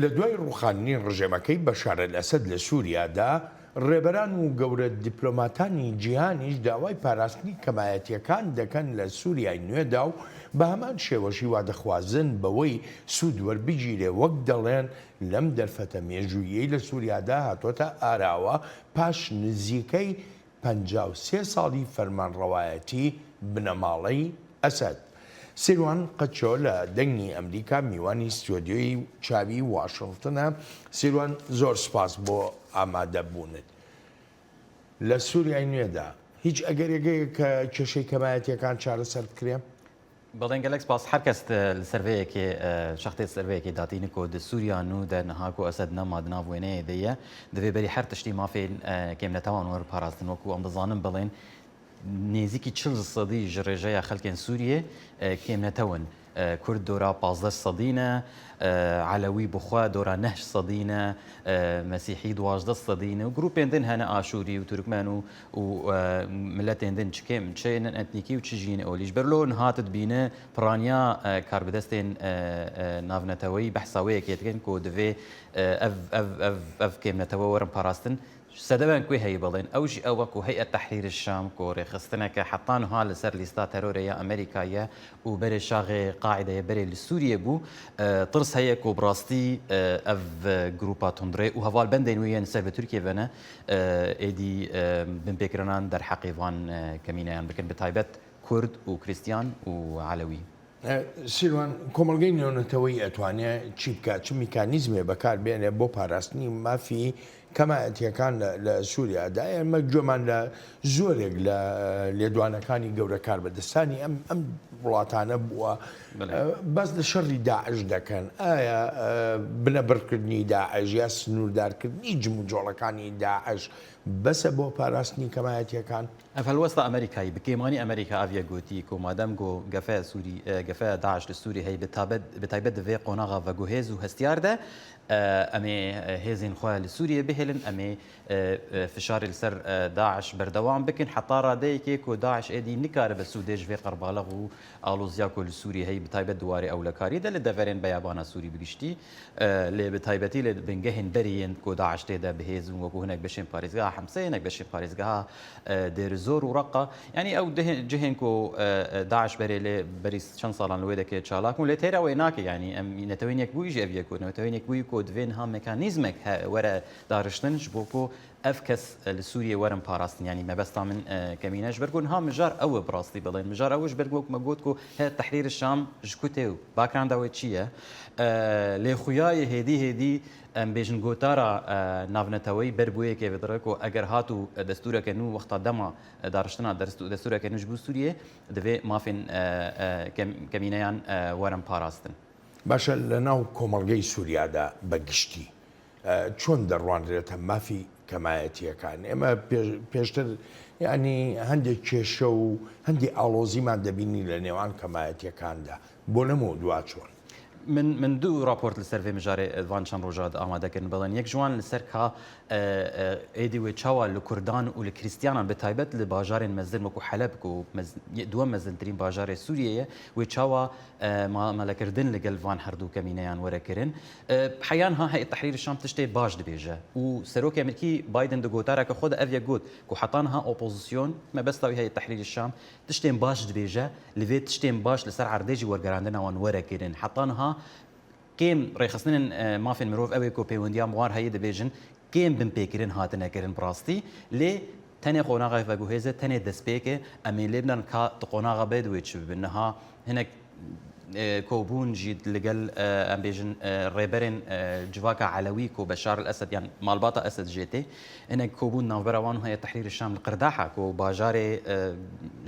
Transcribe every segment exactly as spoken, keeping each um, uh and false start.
لە دوای ڕوخاندنی ڕژێمەکەی بەشار ئەلئەسەد لە سووریادا، ڕێبەران و گەورە دیپلۆماتانی جیهانیش داوای پاراستنی کەمایەتیەکان دەکەن لە سووریای نوێدا و بە هەمان شێوەشی وا دەخوازن بەوەی سوود وەربگیرێ، وەک دەڵێن لەم دەرفەتە مێژوویەی لە سووریادا هاتۆتە ئاراوە پاش نزیکەی پەنجا و سێ ساڵی فەرمانڕەوایەتی بنەماڵەی ئەسەد. سیروان قەچۆ لە دەنگی ئەمریکا میوانی ستۆدیۆی چاوی واشنگتنە. سیروان، زۆر سپاس بۆ ئامادەبوونت. لە سووریای نوێدا هیچ ئەگەرێک هەیە کە کێشەی کەمایەتیەکان چارەسەر بکرێ؟ بەڵێن، گەلەک سپاس. هەر کەس، ئە، لە سەر vê yekê، ئە، شەختێ سەر vê yekê داتینی کو di Sûriya nû de niha ku Esed nema di nav wêneyê de ye, divê berî her tiştî mafên, ئە، kêmnetewan wer parastin. Wekû em dizanin, بڵێن، nêzîkî çil sedî ji rêjeya xelkên Sûriyê، ئە، kêmnetew in. ئە، Kurd dora pazdeh sedî ne، ئە، Elewî bi xwe dora neh sedî ne، ئە، Mesîhî duwazdeh sedî ne û grûpên din hene Aşûrî û Tirkmen û û، ئە، miletên din çi kêm, çi yên etnîkî û çi jî yên olî. Ji ber lo niha tu dibîne piraniya، ئە، karbidestên، ئە، ئە، navneteweyî behsa wê yekê dikin ku divê، ئە، ev، ev، ev، ev kêmnetewe werin parastin. Sedemên ku heye belên, ew jî ew e ku Heyet Tehrîr Şam ku rêxistineke heta niha li ser lîsta terorê ya Amerîka ye û berê şaxê Qaîde ye, berê li Sûriyê bû. E, tirs heye ku bi rastî، e, ev، e, grûpa tundrê û hevalbendên wê yên ser bi Tirkiyê ve ne، e, êdî، e, binpêkirinan derheqê van، e, kemîneyan bikin, bi taybet Kurd û Krîstiyan û Elewî. E, Sîrwan، کۆمەڵگەی نێونەتەوەیی ئەتوانێ چی بکات؟ چ میکانیزمێ بەکار بێنێ بۆ پاراستنی مافی کەمایەتیەکان لە، لە سووریادا؟ ئێمە گوێمان لە زۆرێک لە لێدوانەکانی گەورە کاربەدەستانی ئەم، ئەم وڵاتانە بووە. بەڵێ. ئە، باس لە شەڕی داعش دەکەن. ئایا، ئە، بنەبڕکردنی داعش یا سنووردارکردنی جموجۆڵەکانی داعش بەسە بۆ پاراستنی کەمایەتیەکان؟ Ev helwesta Amerîkayî، bi kêmanî Amerîka ev yek gotî ku madem ku gefe Sûrî، e, gefe DAIŞ li Sûriyê heye, bi taybet, bi taybet di vê qonaxa veguhêz û hestiyar de، e, em ê, e, hêzên xwe li Sûriyê bihêlin, em ê، e, e, fişarê li ser، e, DAIŞ berdewam bikin, heta radeyekê ku DAIŞ êdî nikaribe sûdê ji vê qerbalex û aloziya ku li Sûriyê heye, bi taybet di warê ewlekarî de li deverên beyabana Sûrî bi giştî. E, lê bi taybetî li bingehên berê yên ku DAIŞ tê de bi hêz bûn, wekû hinek beşên parêzgeha Hemsê, hinek beşên parêzgeha، e، Dêrizor û Reqa. Yanî ew dehê-, cihên ku، e، e، DAIŞ berê lê berî çend salan li wê dekê çalak bûn. Lê têra wê nake, yanî em Netewên Yekbûyî jî ev yek ku, Netewên Yekbûyî ku divê niha mekanîzmek he-, were dariştin ji bo ku ev kes، e، li Sûriyê werin parastin. Yanî mebesta min، e، kemîne ji ber ku niha mijar ew e, bi rastî bilên. Mijar ew e ji ber ku wek me got ku Heyet Tehrîr Şam ji ku tê û backgrounda wê çi ye? E, lê xuyayê hêdî hêdî, em bêjin, gotara، e، navneteweyî ber bi wê yekê ve dire ku eger hat û destûreke nû wexta dema، e، dariştina destû-, destûreke nû ji bo Sûriyê, divê mafên، e، e، kem-، kemîneyan، e، werin parastin. باشە، لە ناو کۆمەڵگەی سووریادا بە گشتی، ئە، چۆن دەڕوانرێتە مافی کەمایەتیەکان؟ ئێمە پێ-، پێشتر، یعنی، هەندێک کێشە و هەندێک ئاڵۆزیمان دەبینی لە نێوان کەمایەتیەکاندا. بۆ لەمە و دوا چۆن؟ Min، min du raport li ser vê mijarê van çend roja de amade kirin. Belên yek ji wan li ser ka، e، e، êdî wê çawa li Kurdan û li Krîstiyanan, bi taybet li bajarên mezin wekû Heleb ku mez-, ye-, duwem mezintirîn bajarê Sûriyê ye, wê çawa، e، ma-، melekirdin li gel van herdu kemîneyan were kirin. E, heya niha Heyet Tehrîr Şam tiştê baş dibêje û Serokê Amerîkî Biden di gotareke xwe de ev yek got ku heta niha opozîsyon, mebesta wî Heyet Tehrîr Şam, tiştên baş dibêje, li vê tiştên baş li ser erdê jî wergerandina wan were kirin. Heta niha kêm rêxistinên، e، mafên mirov, ew ê ku pêwendiyan bi wan heye dibêjin, kêm binpêkirin hatine kirin bi rastî. Lê tenê qonaxa veguhêze, tenê destpêk e. Em ê lê bidan ka di qonaxa bê di wê çi bibin. Niha hinek، e، kobûn jî li gel، e، em bêjin، e، rêberên، e، civaka Elewî ku Beşar el Esed yan malbata Esed jê tê. Hinek kobûn navbera wan û Heyet Tehrîr Şam li Qirdaha ku bajarê، e،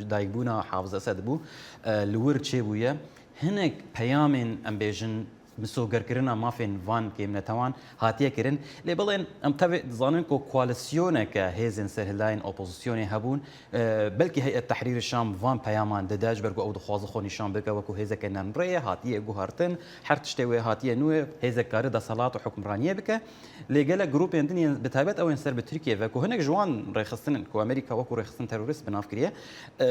dayikbûna Hafiz Esed bû، e، li wir çêbûye. Hinek peyamên, em bêjin, misogerkirina mafên van kêmnetewan hatiye kirin. Lê belên em tevê dizanin ku koalîsyoneke hêzên serhildayên opozîsyonê hebûn. E, belkî Heyet Tehrîr Şam van peyaman dide, ji ber ku ew dixwaze xwe nîşan bike wekû hêzeke nermrê ye, hatiye guhartin, her tiştê wê hatiye nû ye, hêzek kare desthilat û hukmraniyê bike. Lê gelek grûpên din yên bi taybet ew ên ser bi Tirkiyê ve ku hinek ji wan rêxistin in ku Amerîka wekû rêxistin terorîst bi nav kiriye، e،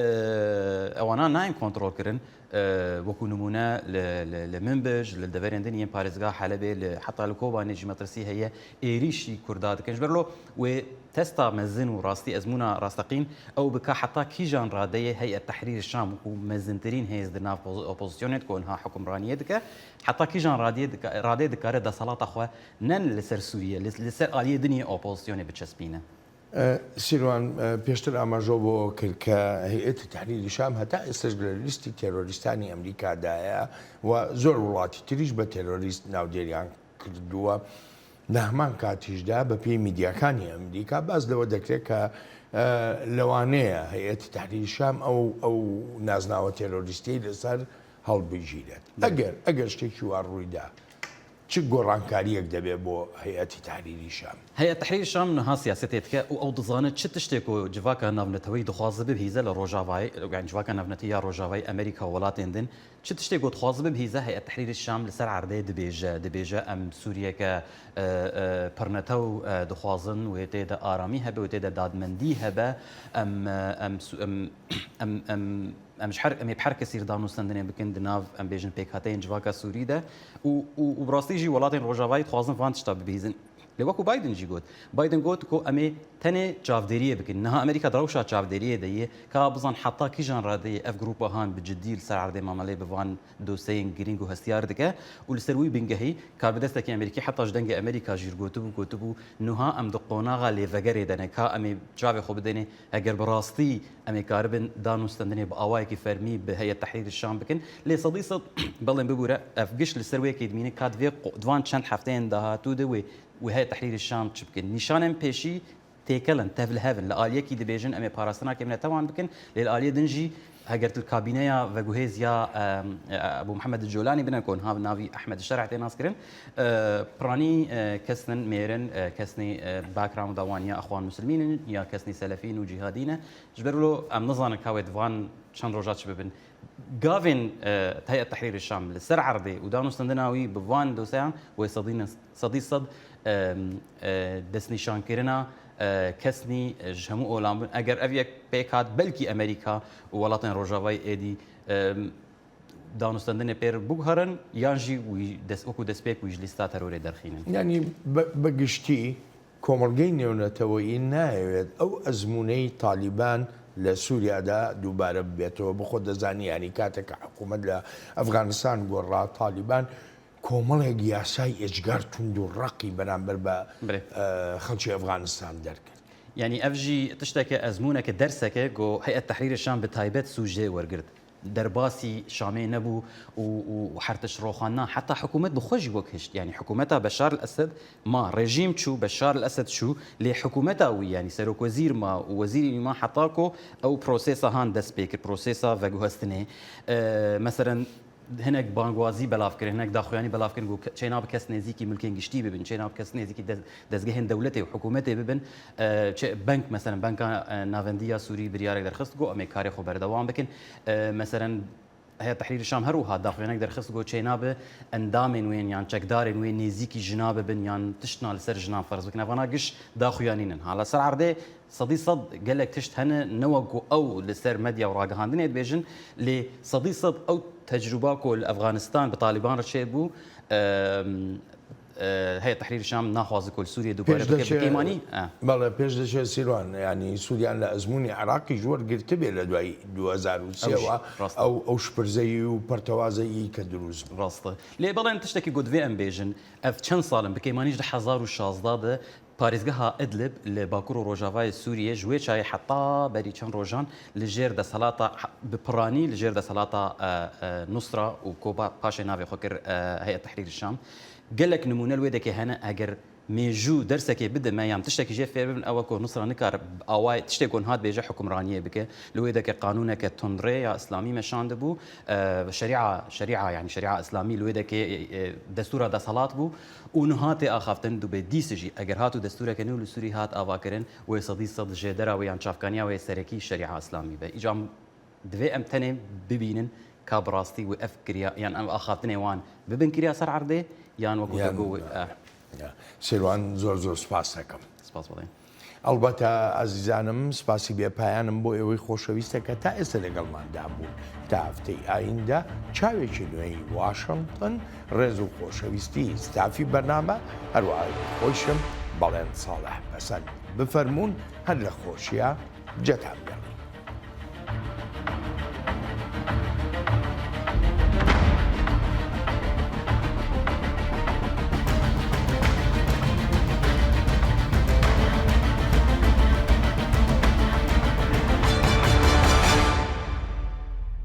ewana nayên kontrol kirin. E, wekû nimûne li، li، li Minbij, li deverên Yên din yên parêzgeha Helebê, li, heta li Kobanê jî metirsî heye, êrîşî Kurda dikin. Ji ber lo wê testa mezin û rastî ezmûna rasteqîn ew bika heta kîjan radeyê Heyet Tehrîr Şam û mezintirîn hêz di nav poz-, opozisyonê de ku niha hukimraniyê dike, heta kîjan radeyê dika-, radeyê dikare desthilata xwe ne li ser Sûriye, li, li ser aliyê din yê opozisyonê biçespîne. ئە، سیروان، ئە، پێشتر ئاماژە بۆ کرد کە هەیئەتی تەحریری شام هەتا ئێستاش لە لیستی تێرۆریستانی ئەمریکادایە و زۆر وڵاتی تریش بە تێرۆریست ناودێریان کردووە. لە هەمان کاتیشدا بە پێی میدیاکانی ئەمریکا باس لەوە دەکرێت کە، ئە، لەوانەیە هەیئەتی تەحریری شام ئەو، ئەو نازناوە تێرۆریستیەی لەسەر هەڵبگیرێت. بەڵێ. ئەگەر، ئەگەر شتێکی وا ڕوویدا، چ گۆڕانکاریەک دەبێت بۆ هەیئەتی تەحریری شام؟ هەیئەت تەحریر شام niha siyasetê dike û ew dizane çi tiştê ku civaka navneteweyî dixwaze bibihîze li Rojavayê, yani civaka navnetewî ya Rojavayê, Amerîka û welatên din, çi tiştê ku dixwaze bibihîze Heyet Tehrîr Şam li ser erdê dibêje. Dibêje, em Sûriyeke, e, e, pirnetew, e, dixwazin, wê tê de aramî hebe, wê tê de dadmendî hebe, em, e, em, Sû-, em, em, em, em ji her, em ê bi her kesî re danûstendinê bikin di nav, em bêjin, pêkhateyên civaka Sûrî de û, û, û bi rastî jî welatên Rojavayî dixwazin van tişta bibihîzin. Lê wekî Biden jî got, Biden got ku em ê tenê çavdêriyê bikin. Niha Amerîka di rewşa çavdêriyê de ye, ka bizan heta kîjan radeyê ev grûpa han bi cidî li ser erdê mamelê bi van dosyeyên girîng û hestiyar dike û li ser wî bingehî karbidestekî Amerîkî heta ji Dengê Amerîka jî gotibû, gotibû, niha em di qonaxa lêvegerê de ne, ka em ê çavê xwe bidênê, heger bi rastî em ê karibin danûstendinê bi awayekî fermî bi Heyet Tehrîr Şam bikin. Lê sedî sed, belê bibûre, ev giş li ser wê yekê dimîne, ka divê qo-, di van çend hefteyên dahatû de wê, wê Heyet Tehrîr Şam çi bikin. Nîşanên pêşî têkel in, tevlihev in. Li aliyekî dibêjin, em ê parastina kêmine tewan bikin, lê li aliyê din jî, heger tu li kabîneya veguhêz ya, em, e, Ebû Mihemed Colanî bine, ku niha navî Ehmed Şerh tê naskirin, e, piranî, e, kesnin mêrin, e, kesnî, e, backgrounda wan ya Exwan Muslimîn in, ya kesnî selefîn û cîhadî ne. Ji ber wilo em nizanin ka wê di van çend roja çi bibin. Gavên, e, Heyet Tehrîr Şam li ser erdê û danûstendina wî bi van doseyan wê sedî ne-, sedî sed, e, e, destnîşankirina, e, kesnî, e, ji hemû olan bin. Eger ev yek pêk hat, belkî Amerîka û welatên Rojavayê êdî, e, danûstendinê pê re biguherin, yan jî wî dest, wekû destpêk wî ji lîsta terorê derxînin. یعنی، بە، بە گشتی کۆمەڵگەی نێونەتەوەیی نایەوێت ئەو ئەزموونەی تالیبان لە سووریادا دووبارە ببێتەوە. بە خۆ دەزانی، یعنی، کاتێک کە حکوومەت لە ئەفغانستان گۆڕا، تالیبان کۆمەڵێک یاسای ئێجگار توند و ڕەقی بەرامبەر بە، بەڵێ. ئە، خەڵکی ئەفغانستان دەرکرد. یعنی، ev jî tişteke, ezmûneke, derseke ku Heyet Tehrîrê Şam bi taybet sûcê wergirt. Derbasî Şamê nebû û, û, û her tişt roxandina, heta hikûmet bi xwe jî wek hişt. Yanî hikûmeta Beşar el Esed ma, rejîm çû, Beşar el Esed çû, lê hikûmeta wî, yanî serokwezîr ma û wezîrî wî ma, heta ku ew prosesa han dest pê kir, prosesa veguhestinê. E, meselen, hinek bangwazî belav kirin, hinek daxuyanî belav kirin ku ke-, çênabe kes nêzîkî milkên giştî bibin, çênabe kes nêzîkî dez-, dezgehên dewletê û hikûmetê bibin. E, çe-, bank, meselen, Banka, e, Navendî ya Sûrî biryarek derxist ku em ê karê xwe berdewam bikin. E, meselen, Heyet Tehrîr Şam her wiha daxuyanek derxist ku çênabe endamên wê yan çekdarên wê nêzîkî jina bibin yan tiştna li ser jinan ferz bikin. Evana giş daxuyanî nin. Hala ser erdê sedî sed gelek tişt hene, ne wek ku ew li ser medya û ragihandinê dibêjin, lê sedî sed ew tecrûba ku li Efxanistan bi Talîban re çêbû, em, e, Heyet Tehrîr Şam naxwaze ku li Sûriyê dubare bike, bi keymanî. E. بەڵێ، پێش دەچێت سیروان، یعنی سووریان لە ئەزموونی عێراقی ژوەر گرتبێ لە دوای دوو هەزار و سێ وە، ئەو، ڕاستە. ئەو، ئەو شپرزەیی و پەرتەوازەیی کە دروست بوو. ڕاستە. لێ بەڵێن تشتێکی گوت vê em bêjin، ev çend sal in, bi keymanî ji du hezar û şazda de parêzgeha Idlib li bakur û rojavayê Sûriyê ji wê çayê heta berî çend rojan li jêr desthilata, bi piranî li jêr desthilata, e, e, Nusra û ku ba-, paşê navê xwe kir, e, Heyet Tehrîr Şam. Gelek nimûne li wê dekê hene, eger mêjû dersekê bide me yan tiştekî jê fêr bibin, ew e ku Nusra nikare awayê tiştê ku niha dibêje hukimraniyê bike. Li wê dekê qanûneke tundrê ya îslamî meşandibû, e, şerîa, şerîa, yanî şerîa îslamî li wê dekê, e, e, destûra desthilat bû û niha tê axaftin dû bê. Dîs jî eger hat û destûreke nû li Sûrî hat avakirin, wê sedî sed jêdera wê yan çavkaniya wê serekî şerîa îslamî be. Îca divê em tenê bibînin ka bi rastî wê ev kiriya, yan ev axaftinê wan bibin kiriya ser erdê, yan wekû Yan, te got, ya, eh. ya. Sêrwan, zor zor spas dekim. Spas, belê. ئەڵبەتە ئازیزانم، سپاسی بێپایانم بۆ ئێوەی خۆشەویستە کە تا ئێستا لەگەڵماندا بوون. تا هەفتەی ئایندە چاوێکی نوێی واشنگتن، ڕێز و خۆشەویستی ستافی بەرنامە، هەروەها خۆیشم بەڵێن ساڵح پەسەند. بفەرموون، هەر لە خۆشیە جێتان بێڵێ.